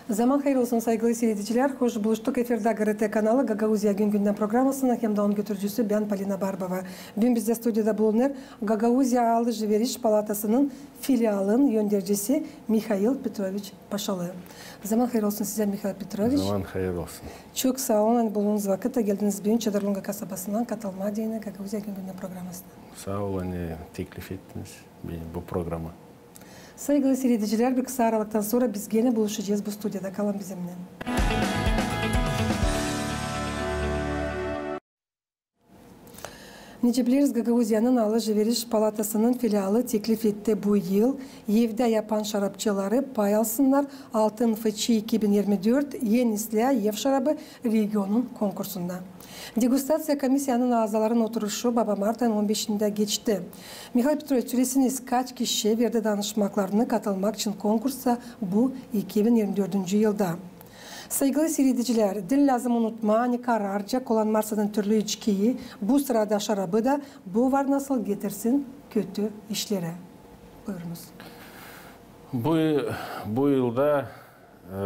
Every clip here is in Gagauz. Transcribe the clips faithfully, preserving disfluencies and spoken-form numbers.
Zaman hayır olsun, saygılı siiredicilär. Hoş buluştuk. Efirdä GRT kanalı, Gagauziya gün-gündän programasının hem dä onun götürücüsü bän, Polina Barbova. Büün bizdä studiyada bulunêr Gagauziya Alış-veriş palatasının filialın öndercisi Mihail Petroviç Paşalı. Zaman hayır olsun sizä, Mihail Petroviç. Zaman hayır olsun. Çok saa olun, ani buldunuz vakıt da geldiniz büün Çadırlunga kasabasından katılmaa deyni Gagauziya gün-gündän programasına. Saa olun, ani teklif ettiniz beni bu programa. Saygılı siiredicilär, bir kısa aralıktan sora biz genä buluşacez bu studiyada. Kalın bizimnän. Nicä bilersiniz, Gagauziyanın Alış-veriş palatasının filialı teklif etti bu yıl evdä yapan şarapçıları pay alsınnar Altın fıçı iki bin irmi dört en islää ev şarabı regionun konkursunda. Degustaţiya komissiyanın aazaların oturuşu baba martın on beşindä geçti. Mihail Petroviç, sölesin, kaç kişi verdi danışmaklarını katılmak için konkursa bu iki bin irmi dördüncü yılda? Saygılı siiredicilär, diil lääzım unutmaa, ani kararca kullanmarsanız türlü içkiyi, bu sırada şarabı da, bu var nasıl getirsin kötü işlerä. Buyurunuz. Bu, bu yılda, e,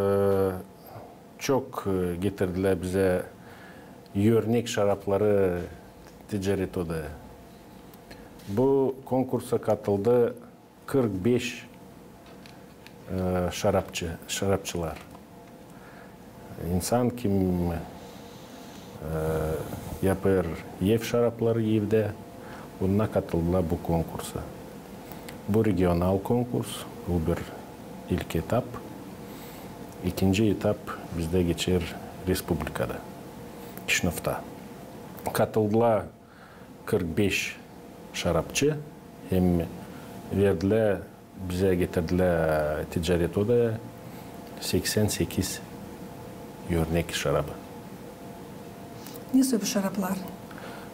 çok, e, getirdilär bizä örnek şarapları ticaret odaya. Bu konkursa katıldı kırk beş, e, şarapçı, şarapçılar. İnsan, kim, e, yapêr ev şarapları evdä, onnar katıldılar bu konkursa. Bu regional konkurs, bu bir ilk etap. İkinci etap bizdä geçer respublikada, Kişinövda. Katıldılar kırk beş şarapçı, hem verdilär, bizä getirdilär ticaret odaya seksän sekiz örnek şarabı. Ne soy bu şaraplar?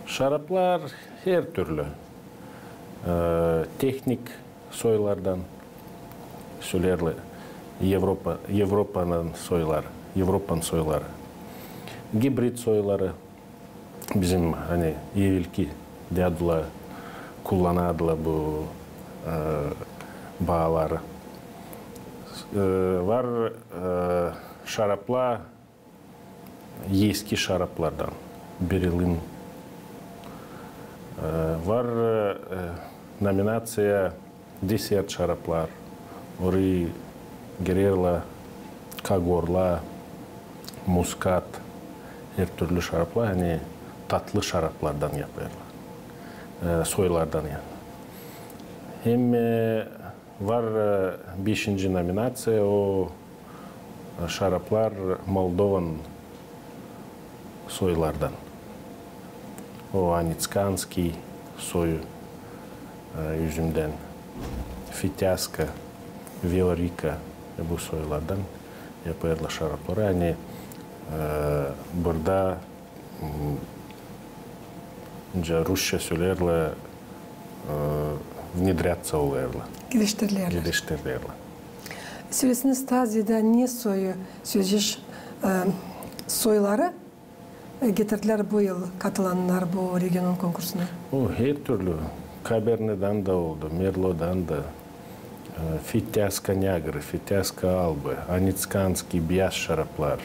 Şaraplar her türlü. E, tehnik soylardan, söleerlär, Evropa, Evropanın soyları, Evropanın soyları, gibrid soyları, bizim, ani, evelki dädular kullanardılar bu, e, baaları. E, var, e, şaraplar eski şaraplardan, Berlin. E, var, e, nominaţiya desert şaraplar, orayı girerlär kagorlar, muskat, her türlü şaraplar, ani tatlı şaraplardan yapêrlar, e, soylardan, yani. Hem, e, var, e, beşinci nominaţiya, o, e, şaraplar Moldovan soylardan. O Anitskanski soyu, e, üzümdän, Fityaska, Viorika, e, bu soylardan yapêrlar şarapları. Ani, e, burada, m, nicä rusça söleerlär, e, внедряться olêrlar. Geliştirilärlär. Geliştirilärlär. Sölesiniz, taze da ne soyu, söleyecez, e, soyları, e, getirdilär bu yıl katılannar bu regionun konkursuna? O, her türlü. Kabernedän dä oldu, Merlodän dä, e, Fityaska Negri, Fityaska Albı, Anitskanski, biyaz şaraplar.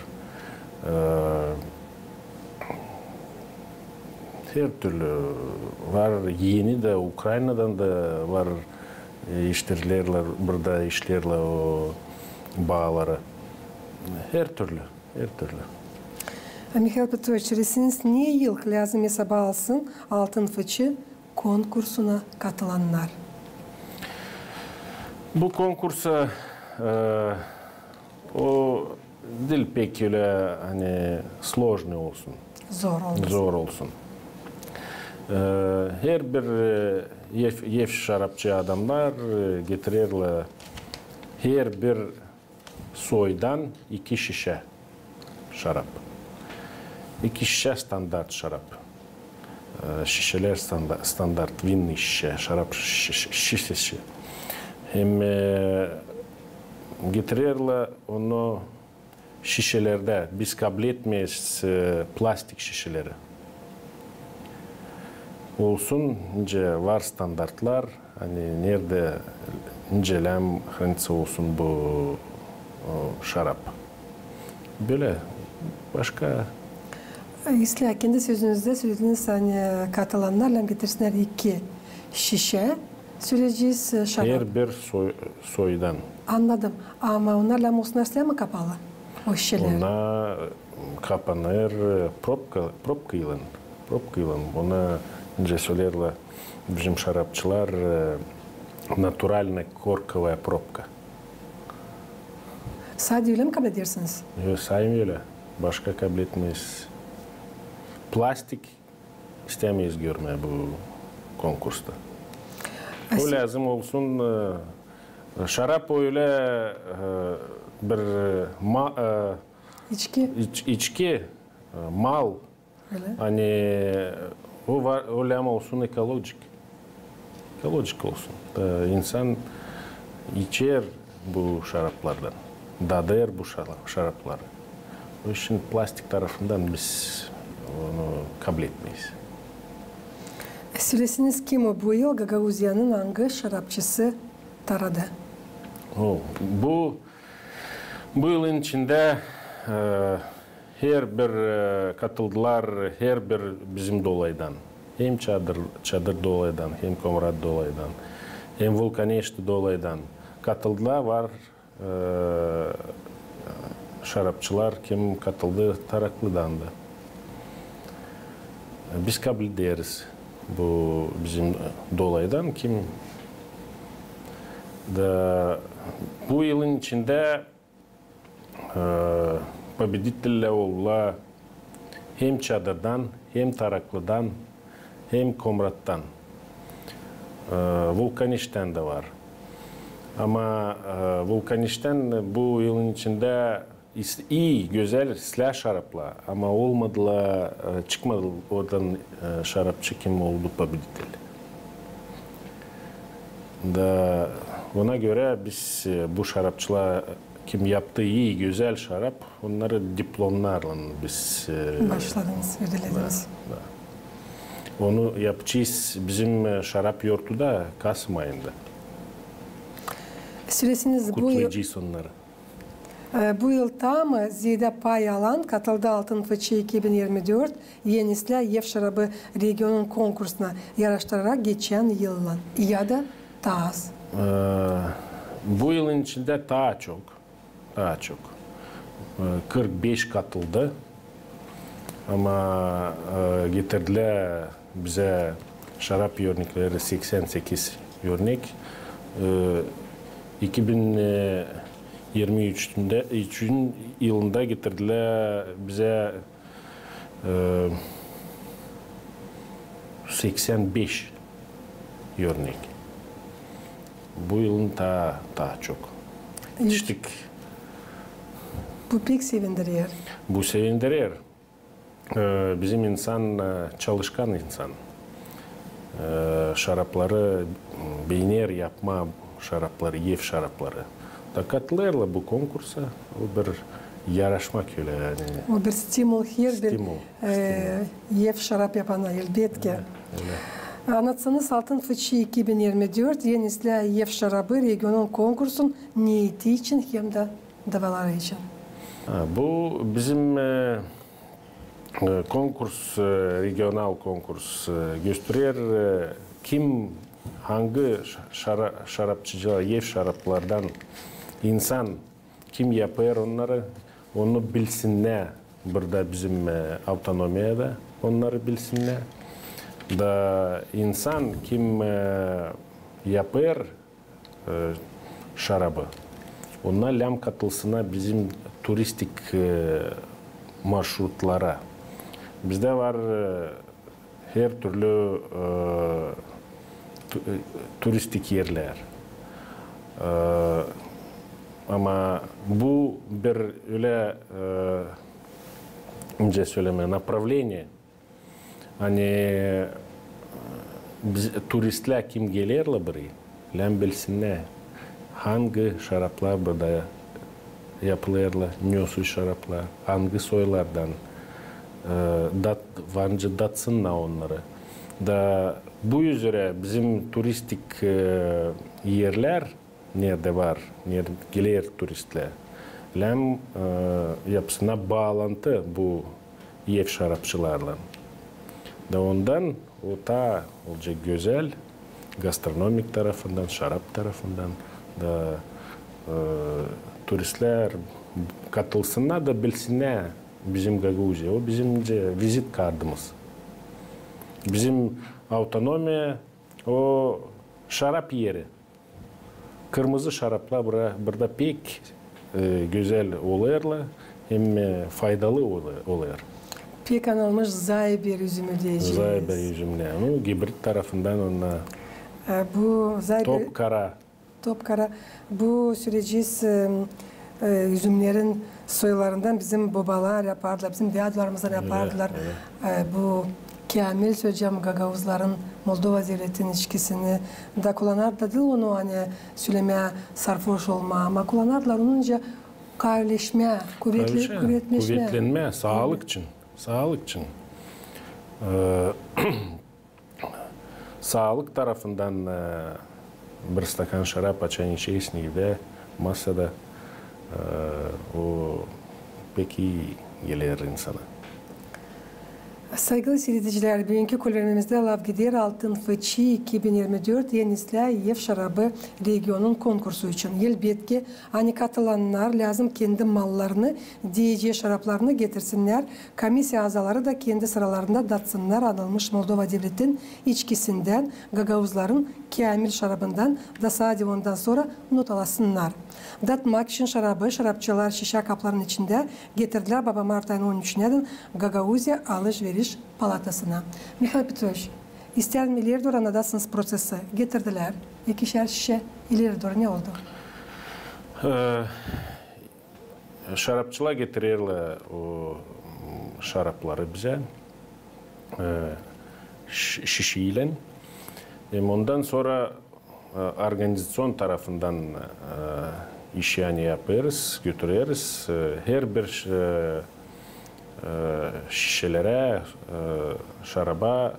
E, her türlü var, eni dä Ukraynadan da var, e, iştirilärlär, burada işleerlär o baaları. Her türlü, her türlü. A, Mihail Petroviç, sölesiniz, ne yıl lääzım esaba alsın Altın fıçı konkursuna katılannar? Bu konkursa, e, o diil pek ölä, ani, сложный olsun. Zor olsun. Zor olsun. E, her bir, e, ev, ev şarapçı adamnar, e, getirerlär her bir soydan iki şişä şarap. İki şişä standart şarap. E, şişelär standa-, standart, винный şişä, şarap şişä, şişä, şişä. Hem, e, getirerlär onu şişelerdä, biz kabletmeeriz, e, plastik şişeleri. Olsun, nicä var standartlar, ani neredä, nicä lääzım храниться olsun bu, o, şarap. Bölä, başka. İslää, kendi sözünüzdä sölediniz, ani katılannarlan getirsinnär iki şişä, söleyecez, e, şarap. Herbir soy-, soydan. Annadım. Ama onnar lääzım olsun islää mi kapalı? O şişelär. Onnar kapanêr, e, probka, probkaylan. Probkaylan. Ona nicä söleerlär bizim şarapçılar, e, натуральная корковая пробка. Sade ölä mi kabledärsiniz? Yok, sade ölä. Başka kabletmeeriz. Plastik istämeeriz görmää bu konkursta. O lääzım olsun, e, şarap o ölä, e, bir, e, ma-, e, içki, iç-, içki, e, mal. Ölä. Ani o var, o lääzım olsun ekolojik. Ekolojik olsun. Da insan içer bu şaraplardan, dadêr bu şara-, şarapları. O için plastik tarafından biz onu kabletmeeriz. E, söleseniz, kim o bu yıl Gagauziyanın angı şarapçısı taradı? O, bu, bu yılın içindä, e, herbir, e, katıldılar, herbir bizim dolaydan. Hem Çadır, Çadır dolaydan, hem Komrat dolaydan, hem Vulkaneşti dolaydan katıldılar, var, e, şarapçılar, kim katıldı Taraklıdan da. Biz kablederiz bu bizim, e, dolaydan, kim da bu yılın içindä, e, победителлär oldular hem Çadırdan, hem Taraklıdan, hem Komrattan. E, Vulkaneştän dä var. Ama, e, Vulkaneştän bu yılın içindä is-, ii, gözäl, islää şaraplar, ama olmadılar, e, çıkmadı oradan, e, şarapçı, kim oldu победитель. Da ona görä biz, e, bu şarapçılar, kim yaptı ii, gözäl şarap, onnarı diplomnarlan biz, e, başladınız, ödüllediniz. Da, da. Onu yapacez bizim, e, şarap yortuda kasım ayında. Söleseniz, bu yıl, kutlayacez onnarı. E, bu yıl taa mı zeedä pay alan katıldı Altın Fıçı iki bin irmi dört Eni islää ev şarabı regionun konkursuna, yaraştırarak geçän yıllan, ya da taa az? E, bu yılın içindä taa çok, taa çok. E, kırk beş katıldı. Ama, e, getirdilär bizä şarap örnekleri, seksän sekiz örnek. E, iki bin irmi üçündä, üçüncü yılında getirdilär bizä, e, seksän beş örnek. Bu yılın taa, taa çok etiştik. Bu pek sevindirer. Bu sevindirer. E, bizim insan, e, çalışkan insan. E, şarapları, m, beener yapmaa şarapları, ev şarapları. Da katılêrlar bu konkursa, o bir yaraşmak ölä, ani. O bir stimul herbir, stimul, e, stimul, ev şarap yapana, elbetki. Ölä, ölä. Annatsanız, Altın Fıçı iki bin irmi dört Eni islää ev şarabı regionun konkursun neeti için hem dä davaları için. Ha, bu bizim, e, e, konkurs, e, regional konkurs, e, gösterer, e, kim, angı ş-, şara-, şarapçıcılar, ev şaraplardan insan kim yapêr onnarı, onu bilsinnär burada bizim, e, avtonomiyada, onnarı bilsinnär. Da insan kim, e, yapêr, e, şarabı, onnar lääzım katılsınnar bizim turistik, e, marşrutlara. Bizdä var, e, her türlü, e, tu-, e, turistik erlär. E, ama bu bir ölä, e, nicä sölemää, направление. Ani biz, turistlär kim gelerlär burayı, lääzım bilsinnär, angı şaraplar burada yapılêrlar, nesoy şaraplar, angı soylardan, e, dat-, var nicä datsınnar onnarı. Da bu üzerä bizim turistik, e, erlär, neredä var, neredä geler turistlär, Hem, e, yapısına baalantı bu ev şarapçılarlan. Da ondan o taa olacek gözäl gastronomik tarafından, şarap tarafından da, e, turistlär katılsınnar da bilsinnär bizim Gagauziya. O bizim vizit kartımız. Bizim avtonomiya o şarap eri. Kırmızı şaraplar burada pek, e, gözäl olêrlar hem, e, faydalı olêr. Pek anılmış Zayber üzümü deyeceniz. Zayber üzümü. Nu, gibrid tarafından onnar. E, bu Zayber... Top kara. Top kara. Bu süreci, e, e, üzümnerin soylarından bizim bobalar yapardılar, bizim dädularımızdan yapardılar. E, bu käämil, söleyecäm, gagauzların, Moldova devletin içkisini da kullanardılar, diil onu, ani sölemää, sarfoş olmaa, ama kullanardılar onunca kaavileşmää, kuvetlenmää. Kuvetlenmää, saalık için. Saalık için. E, saalık tarafından, e, bir stakan şarap, açan içersiniz evdä, masada, e, o pek ii geler insana. Saygılı siiredicilär, büünkü kolvermemizdä laf gider Altın fıçı iki bin irmi dört en islää ev şarabı regionun konkursu için. Elbetki, ani katılannar lääzım kendi mallarını, deyecez şaraplarını getirsinnär, komissiya azaları da kendi sıralarında datsınnar anılmış Moldova devletin içkisindän, gagauzların käämil şarabından da sade ondan sora notalasınnar. Datmak için şarabı şarapçılar şişä kapların içindä getirdilär baba mart ayının on üçünädän Gagauziya alış-veriş palatasına. Mihail Petroviç, isteerim, ileri dooru annadasınız prosesi. Getirdilär ikişär şişä, ileri dooru ne oldu? E, şarapçılar getirerlär o, m, şarapları bizä, e, ş-, şişiylän. Hem ondan sora, e, organizaţion tarafından, e, işi ani yapêrız, götüreriz. E, herbir, e, e, şişelerä, e, şaraba,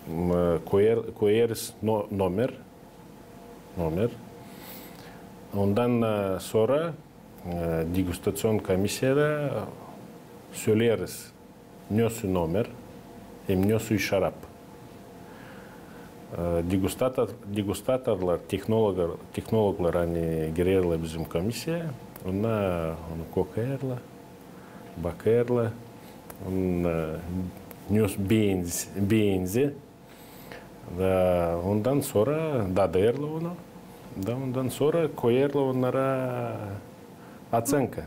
m, koyêr-, koyêrız no-, nomer. Nomer. Ondan, e, sora, e, degustaţion komissiyada söleriz, nesoy nomer hem nesoy şarap. E, degustator-, degustatorlar, tehnologlar, tehnologlar, ani girerlär bizim komissiyaya, onnar onu kokêrlar, bakêrlar, onun, e, nesoy beenz-, beenzi, da ondan sora dadêrlar onu. Da ondan sora koyêrlar onnara oţenka.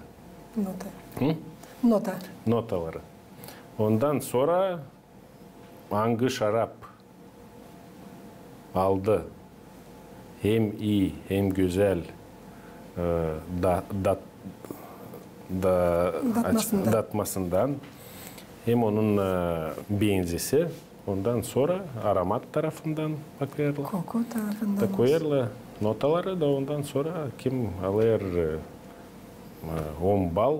Nota. Hı? Nota. Notaları. Ondan sora angı şarap aldı hem ii, hem gözäl, e, da-, dat-, da-, datmasından. Datmasından. Hem onun, e, beenzisi. Ondan sora aromat tarafından bakêrlar. Koku tarafından. Da koyêrlar notaları da ondan sora kim alêr, e, on bal,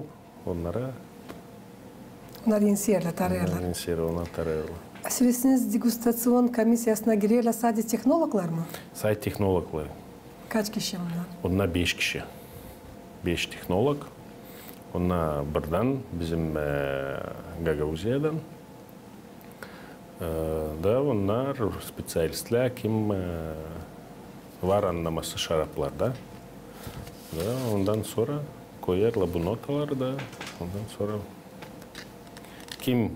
onnara. Onnar enserlär, tarêêrlar. Onnar enserlär, onnar tarêêrlar. Söleseydiniz, degustaţion komissiyasına girerlär sade tehnologlar mı? Sade tehnologlar. Kaç kişi onnar? Onnar beş kişi. Beş tehnolog. Onnar buradan, bizim, e, Gagauziyadan. E, da onnar speţialistlär, kim, e, var annaması şaraplarda. Da ondan sora koyêrlar bu notaları da, ondan sora kim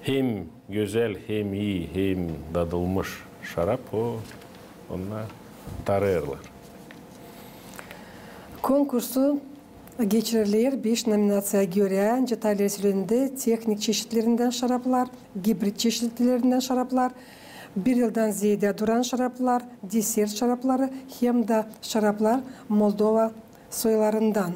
hem gözäl, hem ii, hem dadılmış şarap, o, onnar tarêêrlar. Konkursu geçiriler beş nominaţiyaya görä, nicä taa ileri sölendi, tehnik çeşitlerindän şaraplar, gibrid çeşitlerindän şaraplar, bir yıldan zeedä duran şaraplar, desert şarapları hem dä şaraplar Moldova soylarından.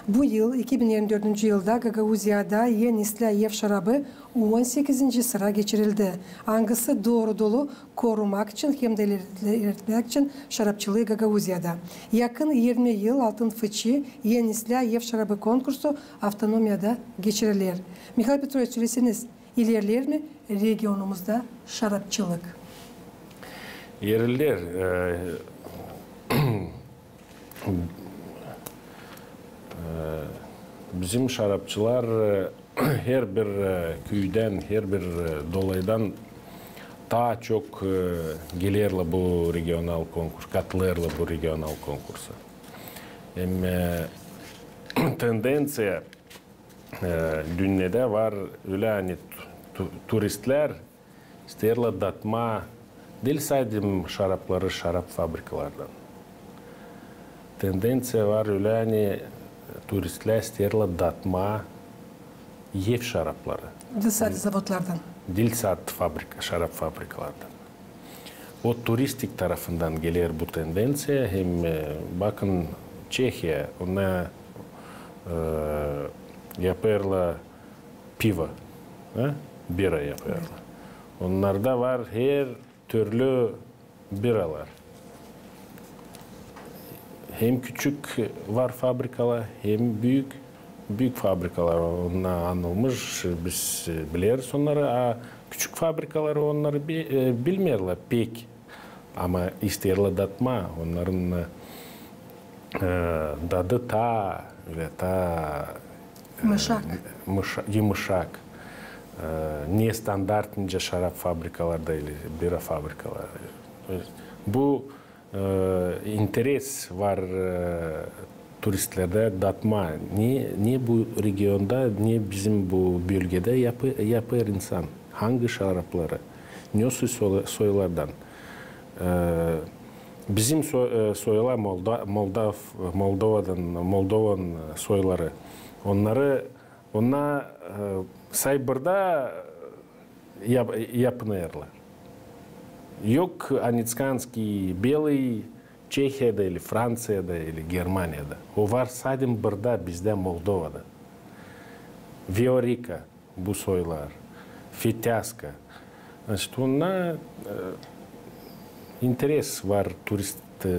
Bu yıl, iki bin irmi dördüncü yılda Gagauziyada en islää ev şarabı on sekizinci sıra geçirildi, angısı dooru-dolu korumak için hem dä ileri-, ilerletmäk için şarapçılıı Gagauziyada. Yakın irmi yıl Altın fıçı en islää ev şarabı konkursu avtonomiyada geçiriler. Mihail Petroviç, söleseydiniz, ilerleer mi regionumuzda şarapçılık? İlerleer, e, e, Bizim şarapçılar, e, herbir, e, küüdän, herbir, e, dolaydan taa çok, e, gelerlär bu regional konkurs, katılêrlar bu regional konkursa. Hem, e, tendenţiya, e, dünnedä var ölä, ani tu-, tu-, turistlär isteerlär datmaa diil sade şarapları şarap fabrikalardan. Tendenţiya var ölä, ani turistlär isteerlär datmaa ev şarapları. Diil sade zavodlardan. Diil sade fabrika, şarap fabrikalardan. O turistik tarafından geler bu tendenţiya. Hem, e, bakın, Çehiya, onnar, e, yapêrlar pivo, e, bira yapêrlar. Onnarda var her türlü biralar. Hem küçük var fabrikalar, hem büük, büük fabrikalar. Onnar anılmış, biz, e, bileriz onnarı, a küçük fabrikaları onnarı bi-, e, bilmeerlär pek. Ama isteerlär datmaa, onnarın, e, dadı taa, ölä taa, e, yımışak. Yımışak. E, ne standartnıca şarap fabrikalarda ili bira fabrikaları. Bu, e, interes var, e, turistlerdä datmaa, ne, ne bu regionda, ne bizim bu bölgedä yapı-, yapêr insan, angı şarapları, nesoy soy-, soylardan. E, bizim so-, e, soylar Molda-, Moldav-, Moldovadan, Moldovan soyları, onnarı, onnar, e, say burada yap-, yapınêrlar. Yok Anitskanskiy, Belıy, Çehiyada ili Franţiyada ili Germaniyada. O var sade burada, bizdä, Moldovada. Viorika, bu soylar, Feteaska. Значит, onnar, e, interes var turist, e,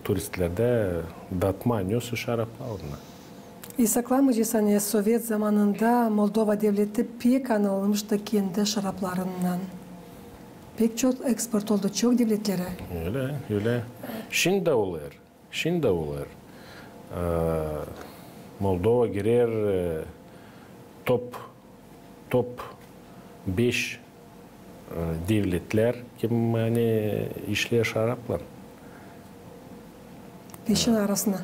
turistlerdä datmaa, nesoy şaraplar onnar. İ saklanmayacez, ani sovet zamanında Moldova devleti pek anılmıştı kendi şaraplarından. Pek çok eksport oldu çok devletlerä. Ölä, ölä. Şindi dä olêr. Şindi dä olêr. E, Moldova girer, e, top, top beş, e, devletlär, kim, ani, işleer şaraplan. Beşin arasına.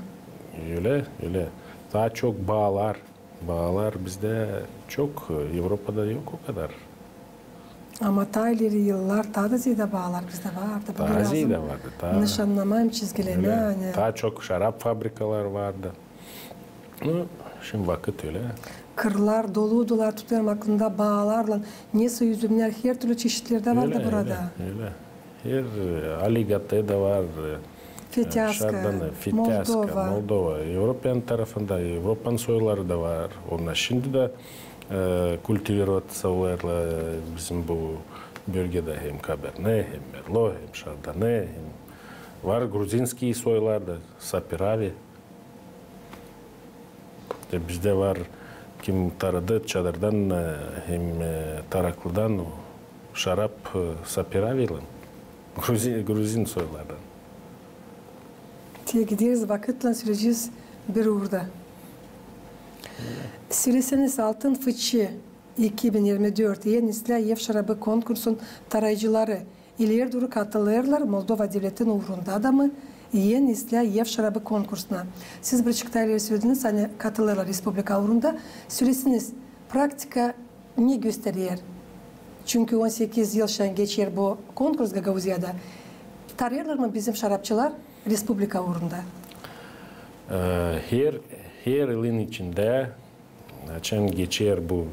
Ölä, ölä. Taa çok baalar. Baalar bizdä çok, e, Evropada yok o kadar. Ama taa ileri yıllar taa da zeedä baalar bizdä vardı. Taa zeedä vardı, taa. Nışannamaa, çizgilemää, ölä, ani. Taa çok şarap fabrikalar vardı. Nu, şindi vakıt ölä. Kırlar doludular, tutêrım aklımda, baalarlan. Nesoy üzümnär, her türlü çeşitlerdä vardı burada. Ölä, ölä. Her, e, Aligatê da var, e, Feteaska, Şardanê, Feteaska, Moldova. Moldova. Evropanın tarafında, Evropanın soyları da var. Onnar şindi dä, e, kultiviroţiya olêrlar, e, bizim bu bölgedä hem Kabernê, hem Merlo, hem Şardanê, hem var gruzinskiy soylar da, Saperavi. E, bizdä var, kim taradı Çadırdan, e, hem, e, Taraklıdan o şarap, e, Saperavilan. Gruzin, gruzin soylardan. Te gideriz vakıtlan, süreceez bir uurda. Söleseniz, Altın Fıçı iki bin irmi dört en islää ev şarabı konkursun tarayıcıları ileri dooru katılêrlar Moldova devletin uurunda da mı en islää ev şarabı konkursuna? Siz bir çıktı ileri sölediniz, ani katılêrlar respublika uurunda. Söleseniz, praktika ne gösterer? Çünkü on sekiz yıl şindi geçer bu konkurs Gagauziyada. Tarêêrlar mı bizim şarapçılar respublika uurunda? E, her, her yılın içindä, açan geçer bu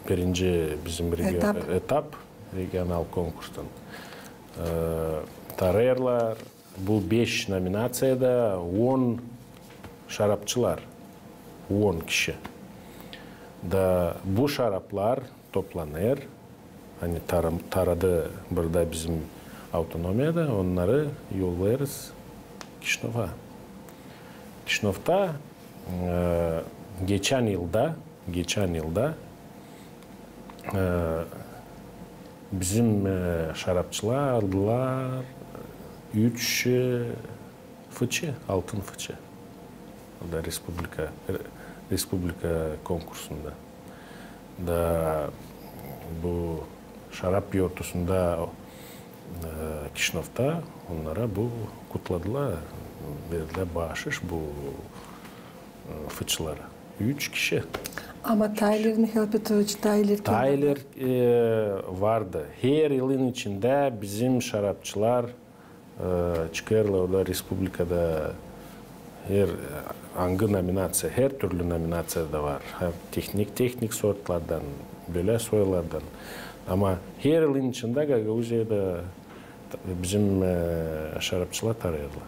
birinci bizim regio-, etap, etap regional konkurstan, e, tarêêrlar bu beş nominaţiyada on şarapçılar, on kişi. Da bu şaraplar toplanêr, ani taram-, taradı burada bizim avtonomiyada, onnarı yollêêrız Kişinöva. Kişinövda, e, geçän yılda, geçän yılda, e, bizim, e, şarapçılar aldılar üç, e, Fıçı, Altın Fıçı. O da respublika, e, respublika konkursunda. Da bu şarap yortusunda, e, Kişinövda onnara bu kutladılar, verdilär baaşış bu, e, fıçılara. Üç kişi. Ama taa ileri, Mihail Petroviç, taa ileri kim vardı? Taa ileri, e, vardı. Her yılın içindä bizim şarapçılar, e, çıkêrlar o da respublikada her, e, angı nominaţiya, hertürlü nominaţiyada var. Hem tehnik, tehnik sortlardan, bölä soylardan. Ama her yılın içindä Gagauziyada bizim, e, şarapçılar tarêêrlar.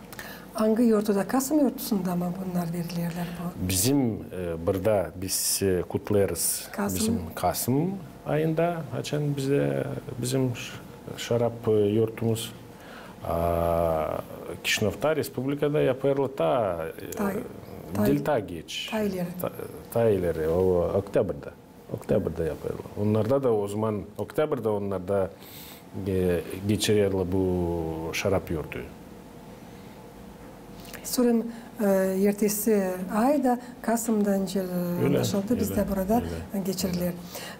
Angı yortuda, Kasım yortusunda mı bunnar verilerlär bu? Bizim, e, burada biz, e, kutlêêrız. Kasım. Bizim Kasım ayında, açan bizdä bizim ş-, şarap, e, yortumuz. A Kişinövda, respublikada yapêrlar taa, e, taa, taa, diil taa geç. Taa ileri. Taa, taa ileri, o oktyabrda. Oktyabrda yapêrlar. Onnarda da o zaman oktyabrda onnarda, e, geçirerlär bu şarap yortuyu. Sora, e, ertesi ayda, Kasımda, e, annaşıldı, bizdä burada geçiriler.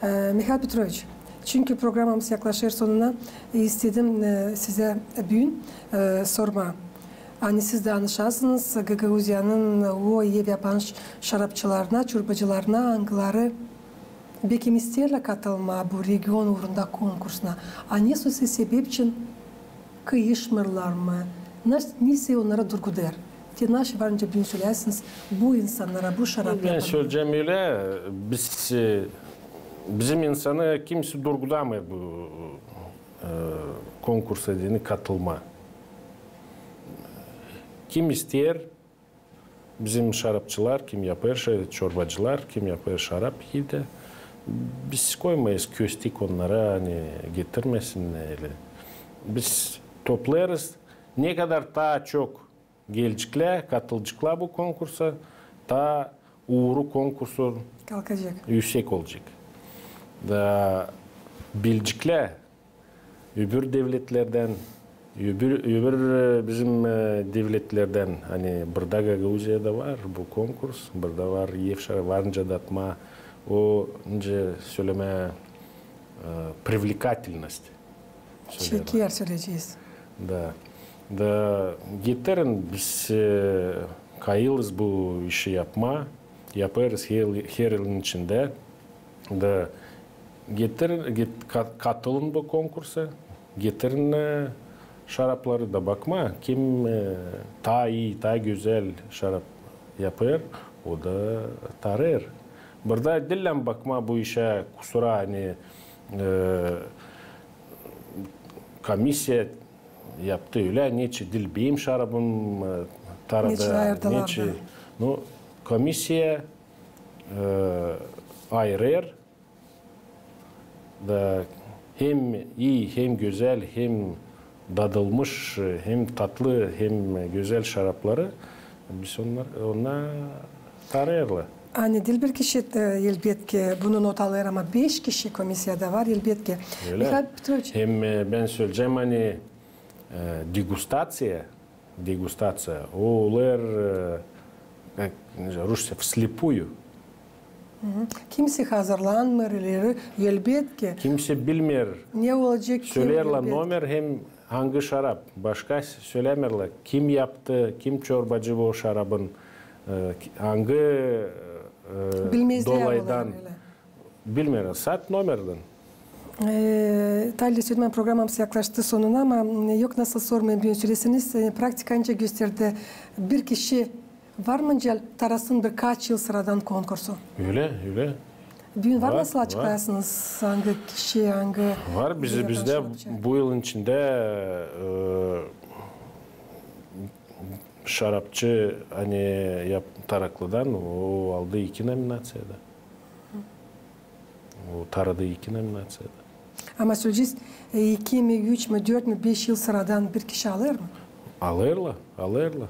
E, Mihail Petroviç, çünkü programamız yaklaşêr sonuna, istedim, e, sizä büün, e, sormaa. Ani siz danışasınız Gagauziyanın o ev yapan ş-, şarapçılarına, çorbacılarına, angıları bekim isteerlär katılmaa bu region uurunda konkursuna. A ne sosyal sebep için kıyışmêêrlar mı? Nas-, ne onnarı durgudêr? Te naşey var nicä büün söleersiniz bu insannara, bu şarap yapanlara? Bän söleyecäm ölä, biz, e, bizim insanı kimsey durgudamêêr bu, e, konkursa deyni katılmaa. Kim isteer, bizim şarapçılar, kim yapêr şey, çorbacılar, kim yapêr şarap evdä, biz koymayız köstek onnara, ani getirmesin, öyle. Biz toplêêrız, ne kadar taa çok geleceklär, katılaceklar bu konkursa, taa uuru konkursun üüsek olacek. Da bileceklär, öbür devletlerdän, öbür, öbür, e, bizim, e, devletlerdän, ani burada Gagauziyada var bu konkurs, burada var ev şarap, var nicä datmaa, o, nicä sölemää, e, привлекательность. Çeker, söleyecez. Da. Da getirin, biz, e, kayılız bu işi yapmaa, yapêrız her, her yılın içindä. Da getirin, get-, ka-, katılın bu konkursa, getirin, e, şarapları da bakmaa, kim, e, taa ii, taa gözäl şarap yapêr, o da tarêêr. Burada diil lääzım bakmaa bu işä kusura, ani, e, komissiya yaptı ölä, neçin diil benim şarabım, e, taradı, neçin ayırdılar, neçin da. Nu, komissiya, e, ayırêr, da hem ii, hem gözäl, hem dadılmış, hem tatlı, hem gözäl şarapları biz onnar, onnar tarêêrlar. Ani diil bir kişi, e, elbetki, bunu not alêr, ama beş kişi komissiyada var, elbetki. Ölä. Mihail Petroviç. Hem, e, bän söleyecäm, ani, e, degustaţiya, degustaţiya, o olêr, e, как, не знаю, rusça, вслепую. Kimsey hazırlanmêêr ileri, elbetki. Kimsey bilmeer. Ne olacek, kim, elbetki. Söleerlär nomer hem angı şarap. Başka sölämeerlär, kim yaptı, kim çorbacı bu şarabın, e, angı, e, dolaydan. Bilmeerlär. Bilmeerlär, sade nomerdän. E, talihsizlää, programamız yaklaştı sonuna, ama, m, yok nasıl sormayım, büün söleesiniz, e, praktika nicä gösterdi, bir kişi var mı nicä tarasın birkaç yıl sıradan konkursu? Ölä, ölä. Büün var, nasıl açıklayasınız, angı kişi, angı... Var, bizdä bu yılın içindä, e, şarapçı, ani yap-, Taraklıdan, o aldı iki nominaţiyada. O taradı iki nominaţiyada. Ama söleyecez, e, iki mi, üç mü, dört mü, beş yıl sıradan bir kişi alêr mı? Alêrlar, alêrlar.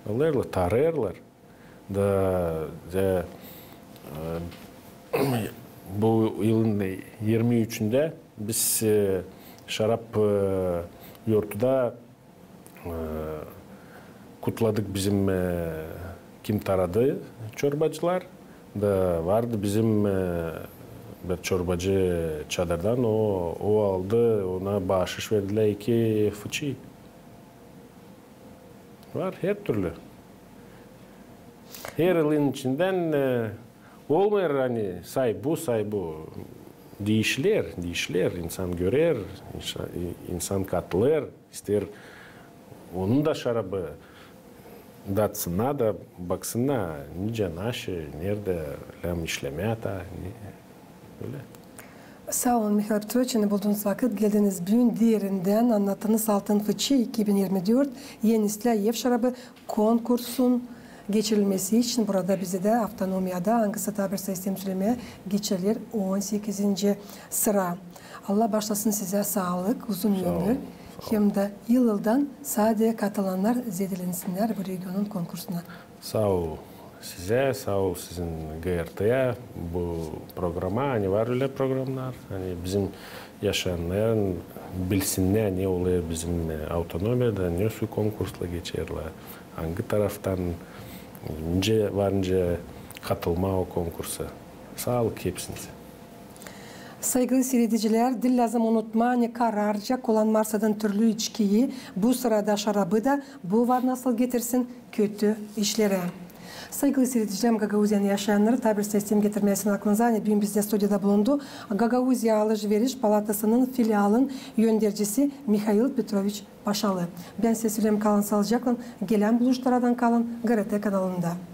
Alêrlar, tarêêrlar. Da, da, e, bu yılın irmi üçündä biz, e, şarap, e, yortuda e, kutladık bizim, e, kim taradı, çorbacılar. Da vardı bizim, e, bir çorbacı Çadırdan, o, o aldı, ona baaşış verdilär iki fıçı. Var hertürlü. Her yılın içindän, e, olmêêr, ani say bu, say bu. Diişilär, diişilär, insan görer, insa-, i-, insan katılêr, isteer onun da şarabı datsınnar da baksınnar, nicä, naşı, neredä lääzım işlemää taa, ne, ölä. Saa olun, Mihail Petroviç, ani buldunuz vakıt, geldiniz büün, derindän annattınız Altın Fıçı iki bin irmi dört Yeni stil ev şarabı konkursun geçirilmesi için burada bizdä, Avtonomiyada, angısı, taa bir sayı isteerim sölemää, geçiriler on sekizinci sıra. Allah baaşlasın sizä saalık, uzun ömür. Hem dä yıl-yıldan sade katılannar zedelensinnär bu regionun konkursuna. Saa ol sizä, saa ol sizin GRT-ya, bu programa, ani var ölä programnar, ani bizim yaşayannar bilsinnär, ne olêr bizim, e, Avtonomiyada, ne su konkurslar geçerlär, angı taraftan, nicä var nicä katılmaa o konkursa. Saalık hepsinizä. Saygılı siiredicilär, diil lääzım unutmaa, ani kararca kullanmarsanız türlü içkiyi, bu sırada şarabı da, bu var nasıl getirsin kötü işlerä. Saygılı siiredicilär, Gagauziyanın yaşayannarı, taa bir sayı isteerim getirmää sizin aklınıza, ani büün bizdä studiyada bulundu Gagauziya alış-veriş palatasının filialın öndercisi Mihail Petroviç Paşalı. Bän sizä söleerim, kalın saalıcaklan, gelän buluşmadan kalın GRT kanalında.